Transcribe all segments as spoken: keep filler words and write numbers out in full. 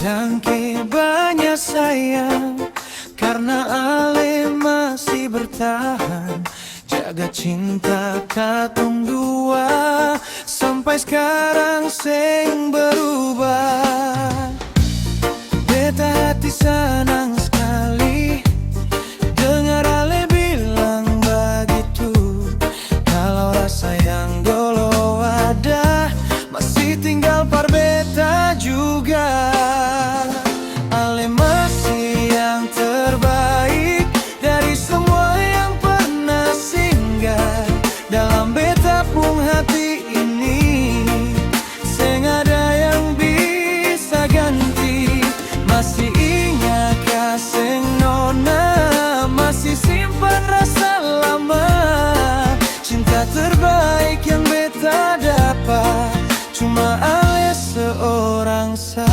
Dangke banya sayang, karna ale masih bertahan. Jaga cinta katong dua sampai skarang seng berubah. Beta hati sanang skali dengar ale bilang bagitu. Kalo rasa yang dolo ada, masih tinggal par beta juga. Ale masih yang terbaik dari semua yang pernah singgah dalam beta pung hati ini. Seng ada yang bisa ganti. Masih ingat ka seng nona? Masih simpan rasa lama. Cinta terbaik yang beta dapat cuma ale seorang sa.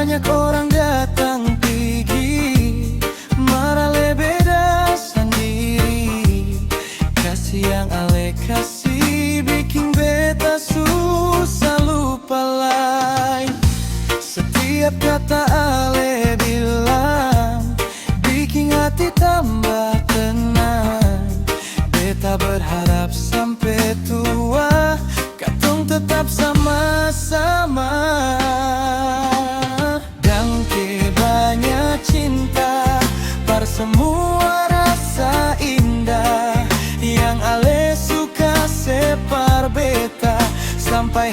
Banyak orang datang pigi, mar ale beda sandiri. Kasi yang ale kasi biking beta susah lupa lai. Setiap kata ale bilang biking hati tambah tenang. Beta berharap sampe tua katong tetap sama-sama. Dangke banya cinta par samua rasa indah yang ale su kase par beta. Sampai